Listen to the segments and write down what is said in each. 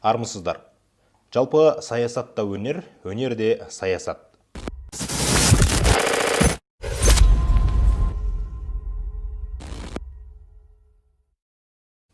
Армысыздар! Жалпы, саясат та өнер, өнер де саясат.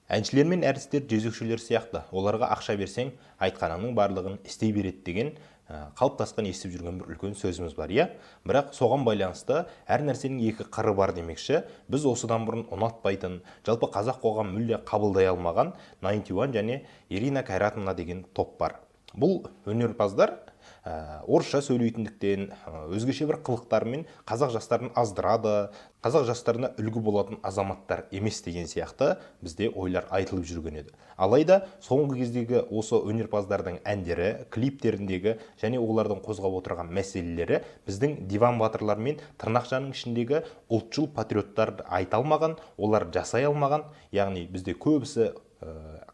Әншілер мен әртістер жезөкшелер сияқты, оларға ақша берсең, айтқаныңның барлығын істей береді деген қалыптасқан, естіп жүрген бір үлкен сөзіміз бар, иә. Бірақ соған байланысты әр нәрсенің екі қыры бар демекші, біз осыдан бұрын ұнатпайтын, жалпы қазақ қоғамы мүлде қабылдай алмаған 91 және Ирина Кайратовна деген топ бар. Бұл өнерпаздар орысша сөйлейтіндіктен, өзгеше бір қылықтарымен қазақ жастарын аздырады, қазақ жастарына үлгі болатын азаматтар емес деген сияқты бізде ойлар айтылып жүрген еді. Алайда соңғы кездегі осы өнерпаздардың әндері, клиптеріндегі және олардың қозғап отырған мәселелері біздің диван батырлар мен тырнақшаның ішіндегі ұлтшыл патриоттар айта алмаған, олар жасай алмаған, яғни бізде көбісі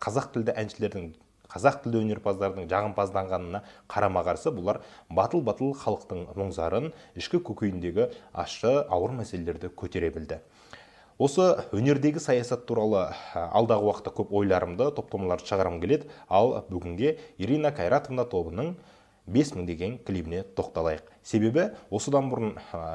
қазақ тілді әншілердің, қазақ тілді өнерпаздардың жағымпазданғанына қарама қарсы бұлар батыл-батыл халықтың мұң-зарын, ішкі көкейіндегі ащы, ауыр мәселелерді көтере білді. Осы өнердегі саясат туралы алдағы уақытта көп ойларымды, топтамаларды шығарғым келеді. Ал бүгінге Ирина Кайратовна тобының 5000 деген клибіне тоқталайық. Себебі осыдан бұрын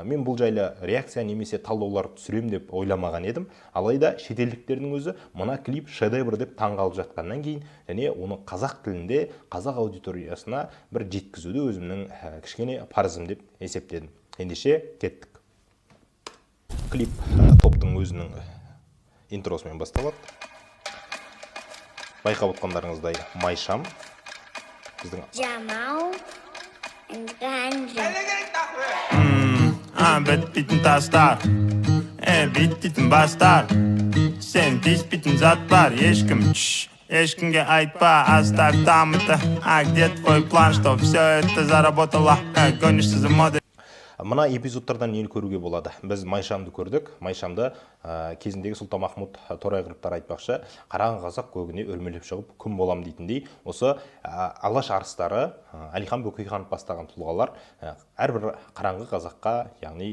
мен бұл жайлы реакция немесе талдаулар түсірем деп ойламаған едім. Алайда шетелдіктердің өзі мына клип шедевр деп таңғалып жатқаннан кейін және оны қазақ тілінде қазақ аудиториясына бір жеткізуді өзімнің кішкене парызым деп есептедім. Ендеше кеттік. Клип топтың өзінің интросымен басталады. Байқап отқандарыңыздай, майшам біздің Jamal and Ganja. А, бітпейтін тастар, е, бүйтпейтін бастар. Сен тиіспейтін зат бар. Ешкім, чш, ешкімге айтпа, оставь там это. А где твой план, что все это заработало? Как гонишься за модой? Мына эпизодтардан нені көруге болады? Біз майшамды көрдік. Майшамды кезіндегі Сұлтанмахмұт Торайғыровтар айтпақшы, қараған қазақ көгіне өрмелеп шығып күн болам дейтіндей, осы Алаш арыстары, Әлихан Бөкейханов бастаған тұлғалар әрбір қараңғы қазаққа, яғни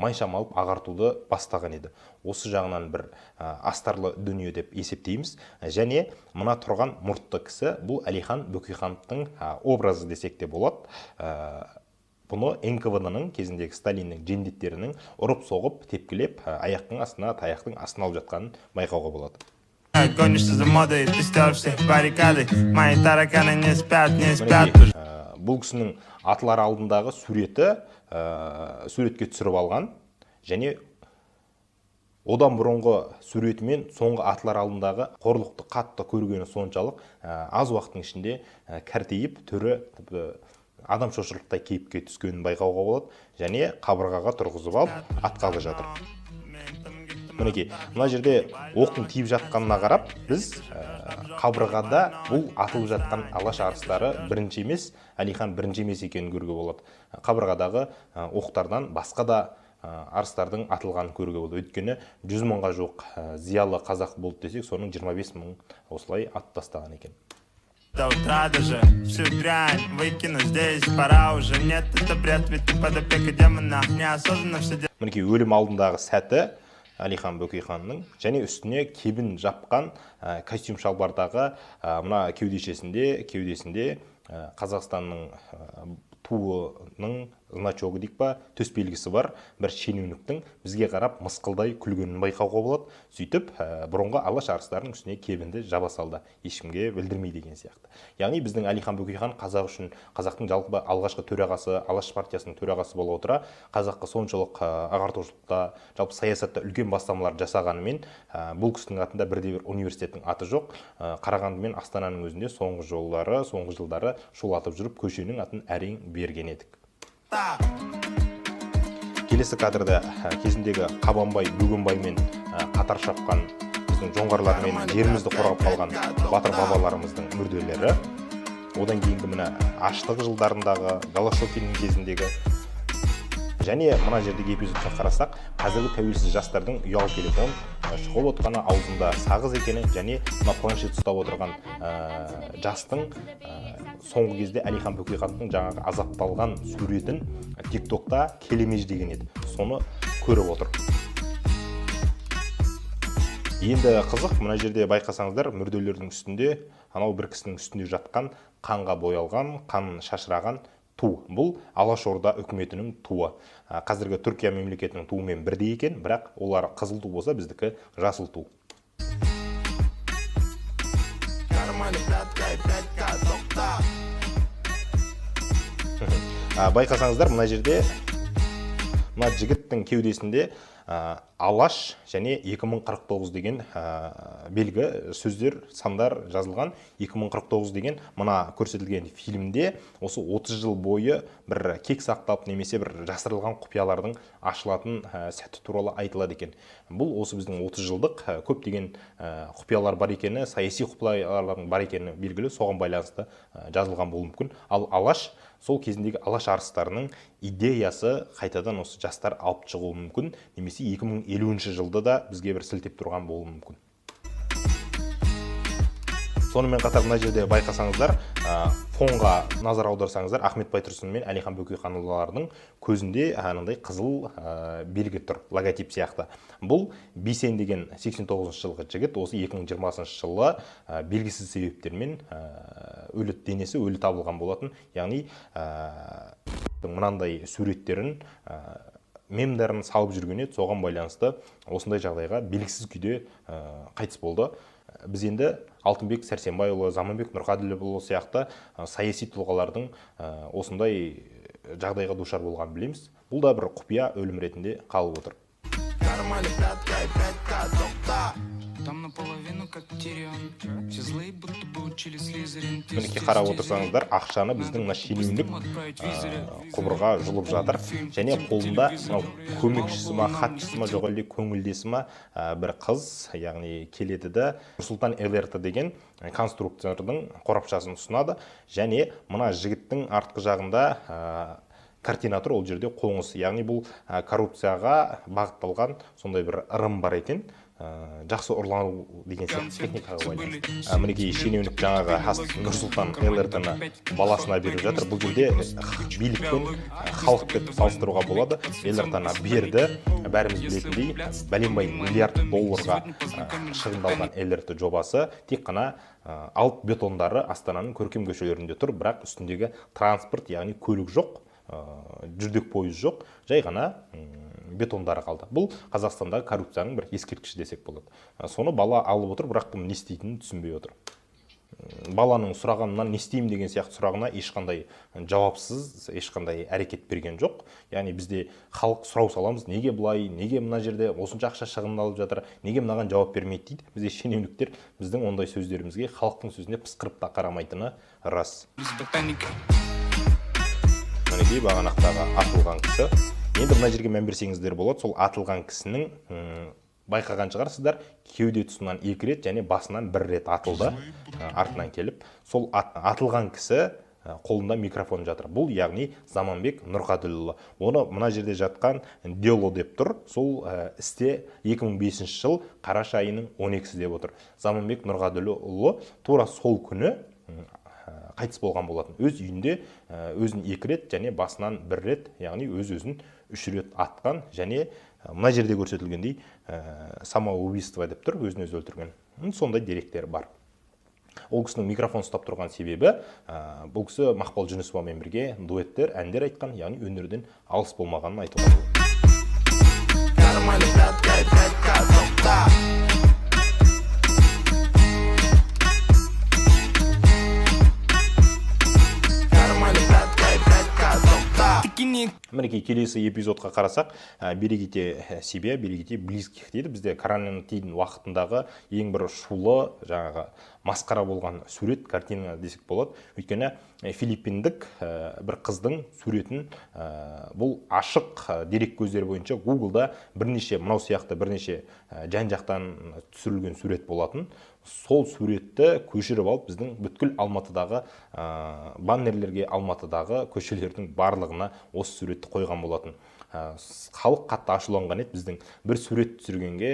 майшам алып ағартуды бастаған еді. Осы жағынан бір астарлы дүние деп есептейміз. Және мына тұрған мұртты кісі, бұл Әлихан Бөкейхановтың образы десек те болады. Бұны НКВД-ның кезіндегі Сталиннің жендеттерінің ұрып соғып, тепкілеп, аяқтың астына, таяқтың астына алып жатқанын байқауға болады. Гонишься за модой, ты стер все баррикады. Мои тараканы не спят, не спят. Мінекей, бұл кісінің атылар алдындағы суреті, суретке түсіріп алған және одан бұрынғы суретімен соңғы атылар алдындағы қорлықты қатты көргені соншалық, аз уақыттың ішінде кәртейіп, түрі тіпті адам шошырлықтай кейіпке түскенін байқауға болады. Және қабырғаға тұрғызып алып, атқалы жатыр. Мінекей, мына жерде оқтың тиіп жатқанына қарап, біз қабырғада бұл атылып жатқан Алаш арыстары бірінші емес, Әлихан бірінші емес екенін көруге болады. Қабырғадағы оқтардан басқа да арыстардың атылғанын көруге болады. Өйткені 100 мыңға жуық зиялы қазақ болды десек, соның 25 мың осылай атып тастаған екен. До утра даже всю дрянь выкину здесь. Пора уже, нет, это бред, ведь ты под опекой демона. Неосознанно все Мінекей, өлім алдындағы сәті Әлихан Бөкейханның және үстіне кебін жапқан костюм шалбардағы мына кеудешесінде, кеудесінде Қазақстанның туының значогы дейік па, төс белгісі бар бір шенеуніктің бізге қарап мысқылдай күлгенін байқауға болады. Сөйтіп бұрынғы Алаш арыстарының үстіне кебінді жаба салды, ешкімге білдірмей деген сияқты. Яғни біздің Әлихан Бөкейхан қазақ үшін, қазақтың жалпы алғашқы төрағасы, Алаш партиясының төрағасы бола отыра, қазаққа соншалық ағартушылықта, жалпы саясатта үлкен бастамалар жасағанымен, бұл кісінің атында бірде бір университеттің аты жоқ. Қарағанды мен Астананың өзінде соңғы жылдары шулатып жүріп көшенің атын әрең берген едік. Келесі кадрда кезіндегі Қабанбай, Бөгенбаймен қатар шапқан біздің жоңғарлармен жерімізді қорғап қалған батыр бабаларымыздың мүрделері. Одан кейінгі мына аштық жылдарындағы, Голощёкиннің кезіндегі және мына жердегі эпизодқа қарасақ, қазіргі тәуелсіз жастардың ұялы телефон шұқып отқаны, аузында сағыз екені және мына планшет ұстап отырған жастың соңғы кезде Әлихан Бөкейхановтың жаңағы азапталған суретін Тик Токта келемеждеген еді, соны көріп отыр. Енді қызық, мына жерде байқасаңыздар, мүрделердің үстінде анау бір кісінің үстінде жатқан қанға боялған, қан шашыраған ту. Бұл Алашорда үкіметінің туы. Қазіргі Түркия мемлекетінің туымен бірдей екен, бірақ олар қызыл ту болса, біздікі жасыл ту. В кармане пятка и пятка, тоқта. Байқасаңыздар, мына жерде мына жігіттің кеудесінде Алаш және 2049 деген белгі, сөздер, сандар жазылған. 2049 деген мына көрсетілген фильмде осы 30 жыл бойы бір кек сақталып немесе бір жасырылған құпиялардың ашылатын сәті туралы айтылады екен. Бұл осы біздің 30 жылдық көптеген құпиялар бар екені, саяси құпиялардың бар екені белгілі, соған байланысты жазылған болуы мүмкін. Ал Алаш сол кезіндегі Алаш арыстарының идеясы қайтадан осы жастар алып шығуы мүмкін немесе 2050 жылды да бізге бір сілтеп тұрған болуы мүмкін. Сонымен қатар мына жерде байқасаңыздар, фонға назар аударсаңыздар, Ахмет Байтұрсын мен Әлихан Бөкейханұлылардың көзінде анандай қызыл белгі тұр, логотип сияқты. Бұл Бейсен деген 89 жылғы жігіт осы 2020 жылы белгісіз себептермен өлі, денесі өлі табылған болатын. Яғни мынандай суреттерін, мемдарын салып жүрген еді. Соған байланысты осындай жағдайға белгісіз күйде қайтыс болды. Біз енді Алтынбек Сәрсенбайұлы, Заманбек Нұрқаділұлы сияқты саяси тұлғалардың осындай жағдайға душар болғанын білеміз. Бұл да бір құпия өлім ретінде қалып отыр. В кармане пятка и пятка, тоқта. Там наполовину как Тирион. Все злые, будто бы учили Слизерин. Мінекей, қарап отырсаңыздар, ақшаны біздің мына шенеунік құбырға жұлып жатыр және қолында мынау көмекшісі ма, хатшысы ма, жоқ әлде көңілдесі ма, бір қыз, яғни келеді да, Нұрсұлтан ЛРТ деген конструктордың қорапшасын ұсынады. Және мына жігіттің артқы жағында картина тұр, ол жерде қоңыз. Яғни бұл коррупцияға бағытталған сондай бір ырым бар екен, жақсы ұрлану деген сияқты техникаға байланысты. Мінекей, шенеунік жаңағы Нұрсұлтан ЛРТ-ны баласына беріп жатыр. Бұл жерде билік пен халық деп салыстыруға болады. ЛРТ-ны берді. Бәріміз білетіндей, бәленбай миллиард долларға шығындалған ЛРТ жобасы тек қана алып бетондары Астананың көркем көшелерінде тұр, бірақ үстіндегі транспорт, яғни көлік жоқ, жүрдек пойыз жоқ, жай ғана бетондары қалды. Бұл Қазақстандағы коррупцияның бір ескерткіші десек болады. Соны бала алып отыр, бірақ бұны не істейтінін түсінбей отыр. Баланың сұрағанынан не істеймін деген сияқты сұрағына ешқандай жауапсыз, ешқандай әрекет берген жоқ. Яғни бізде халық сұрау саламыз: неге бұлай, неге мына жерде осынша ақша шығындалып жатыр, неге мынаған жауап бермейді дейді. Бізде шенеуніктер біздің ондай сөздерімізге, халықтың сөзіне пысқырып та қарамайтыны рас. Без ботаника. Мінекей, бағанақтағы атылған кісі. Енді мына жерге мән берсеңіздер болады. Сол атылған кісінің, байқаған шығарсыздар, кеуде тұсынан екі рет және басынан бір рет атылды артынан келіп. Сол атылған кісі қолында микрофон жатыр. Бұл, яғни, Заманбек Нұрқаділұлы. Оны мына жерде жатқан дело деп тұр. Сол істе 2005 жыл қараша айының 12-сі деп отыр. Заманбек Нұрқаділұлы тура сол күні қайтыс болған болатын. Өз үйінде өзін екі рет және басынан бір рет, яғни өз өзін үш рет атқан. Және мына жерде көрсетілгендей, самоубийство деп тұр, өзін өзі өлтірген. Сондай деректер бар. Ол кісінің микрофон ұстап тұрған себебі, бұл кісі Мақпал Жүнісовамен бірге дуэттер, әндер айтқан, яғни өнерден алыс болмағанын айтуға болады. В кармане пятка и пятка, тоқта. В кармане пятка и пятка, тоқта. Мінекей, келесі эпизодқа қарасақ, «Берегите себя, берегите близких» дейді. Бізде карантин уақытындағы ең бір шулы, жаңағы масқара болған сурет, картина десек болады. Өйткені филиппиндік бір қыздың суретін, бұл ашық дерек көздері бойынша Гуглда бірнеше мынау сияқты бірнеше жан жақтан түсірілген сурет болатын. Сол суретті көшіріп алып, біздің бүткіл Алматыдағы баннерлерге, Алматыдағы көшелердің барлығына осы суретті қойған болатын. Халық қатты ашуланған еді. Біздің бір сурет түсіргенге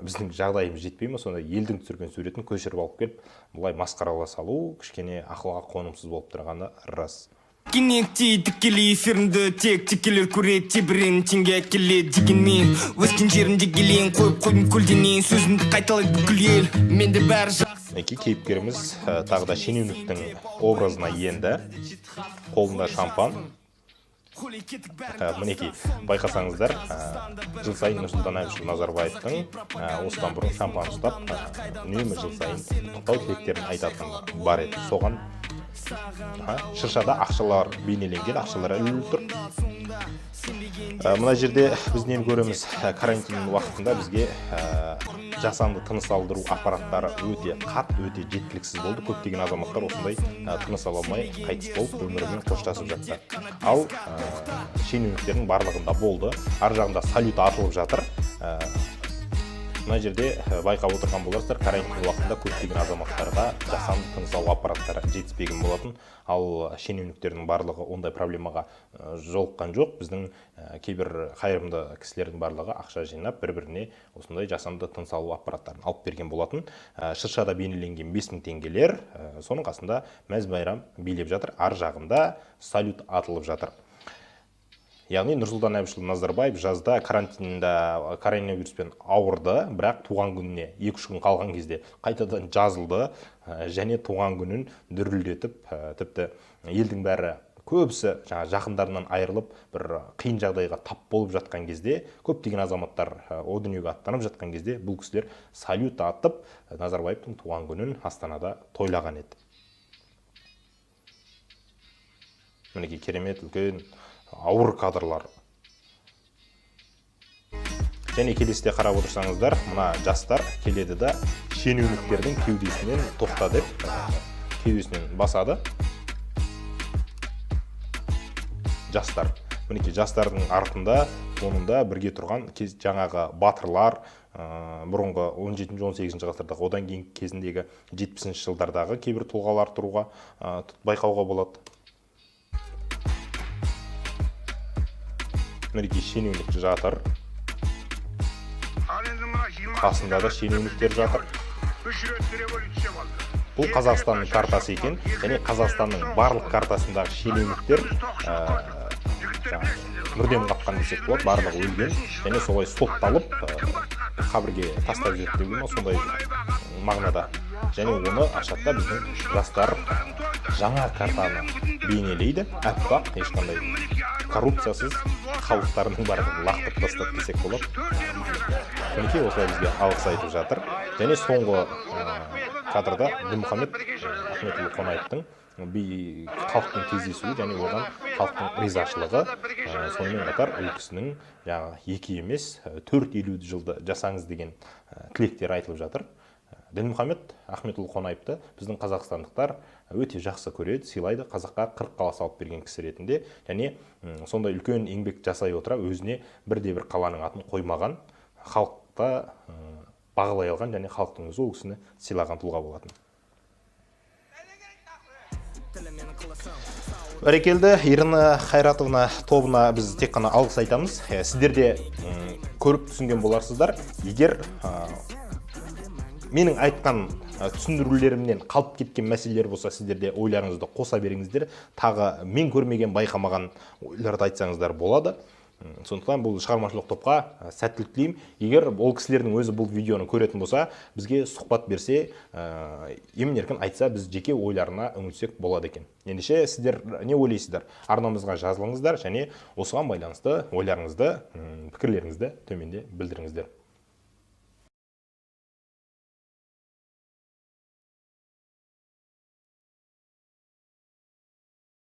біздің жағдайымыз жетпей ма сонда? Елдің түсірген суретін көшіріп алып келіп, бұлай масқарала салу кішкене ақылға қонымсыз болып тұрғаны рас. Кенеттей тікелей эфирімді тек текелер көреді, тебірен теңге әкеледі. Дегенмен өскен жерімде келейін, қойып қойдым көлденең, сөзімді қайталайды бүкіл ел, менде бәрі жақсы. Мінекей, кейіпкеріміз тағы да шенеуніктің образына енді, қолында шампан. Мінекей, байқасаңыздар, жыл сайын Нұрсұлтан Әбішұлы Назарбаевтың осыдан бұрын шампан ұстап, үнемі жыл сайын құттықтау тілектерін айтатын бар еді. Соған шыршада ақшалар бейнеленген, ақшалар ілулі тұр. Мына жерде біз нені көреміз? Карантин уақытында бізге жасанды тыныс алдыру аппараттары өте қат, өте жеткіліксіз болды. Көптеген азаматтар осындай тыныс ала алмай қайтыс болып, өмірімен қоштасып жатты. Ал шенеуніктердің барлығында болды. Ар жағында салют атылып жатыр. Мына жерде байқап отырған боларсыздар, карантин уақытында көптеген азаматтарға жасанды тыныс алу аппараттары жетіспеген болатын. Ал шенеуніктердің барлығы ондай проблемаға жолыққан жоқ. Біздің кейбір қайырымды кісілердің барлығы ақша жинап, бір-біріне осындай жасанды тыныс алу аппараттарын алып берген болатын. Шыршада бейнеленген 5000 теңгелер, соның қасында мәз байрам билеп жатыр, ар жағында салют атылып жатыр. Яғни Нұрсұлтан Әбішұлы Назарбаев жазда карантинда коронавируспен ауырды, бірақ туған күніне 2-3 күн қалған кезде қайтадан жазылды, және туған күнін дүрілдетіп, тіпті елдің бәрі көбісі жаңа жақындарынан айырылып, бір қиын жағдайға тап болып жатқан кезде, көптеген азаматтар о дүниеге аттанып жатқан кезде бұл кісілер салют атып, Назарбаевтың туған күнін Астанада тойлаған еді. Мінекей, керемет үлкен ауыр кадрлар. Және келесіде қарап отырсаңыздар, мына жастар келеді да шенеуніктердің кеудесінен тоқта деп кеудесінен басады. Жастар. Мінекей, жастардың артында, фонында бірге тұрған жаңағы батырлар, бұрынғы он жетінші, он сегізінші ғасырдағы, одан кейін кезіндегі жетпісінші жылдардағы кейбір тұлғалар тұруға, байқауға болады. Мінекей, шенеунік жатыр. Қасында да шенеуніктер жатыр. Бұл Қазақстанның картасы екен, және Қазақстанның барлық картасындағы шенеуніктер, жаңағы мүрдем қапқан десек болады, барлығы өлген және солай сотталып, қабірге тастап жіберді деуге ма, сондай мағынада. Және оны ашады да біздің жастар жаңа картаны бейнелейді, аппақ, ешқандай коррупциясыз, халықтарының барлығын лақтырып тастады десек болады. Мінекей, осылай бізге алғыс айтып жатыр. Және соңғы кадрда Дінмұхамед Ахметұлы Қонаевтың халықпен кездесуі және оған халықтың ризашылығы, сонымен қатар ол кісінің жаңағы 2 емес, төрт елу жылды жасаңыз деген тілектері айтылып жатыр. Дінмұхамед Ахметұлы Қонаевты біздің қазақстандықтар өте жақсы көреді, сыйлайды, қазаққа 40 қала салып берген кісі ретінде және сондай үлкен еңбек жасай отыра өзіне бірде бір қаланың атын қоймаған, халықта бағалай алған және халықтың өзі ол кісіні сыйлаған тұлға болатын. Бәрекелді, Ирина Хайратовна тобына біз тек қана алғыс айтамыз. Сіздер де көріп түсінген боларсыздар. Егер менің айтқан түсіндірулерімнен қалып кеткен мәселелер болса, сіздер де ойларыңызды қоса беріңіздер. Тағы мен көрмеген, байқамаған ойларды айтсаңыздар болады. Сондықтан бұл шығармашылық топқа сәттілік тілеймін. Егер ол кісілердің өзі бұл видеоны көретін болса, бізге сұхбат берсе, емін-еркін айтса, біз жеке ойларына үңілсек болады екен. Ендеше сіздер не ойлайсыздар? Арнамызға жазылыңыздар және осыған байланысты ойларыңызды, пікірлеріңізді төменде білдіріңіздер.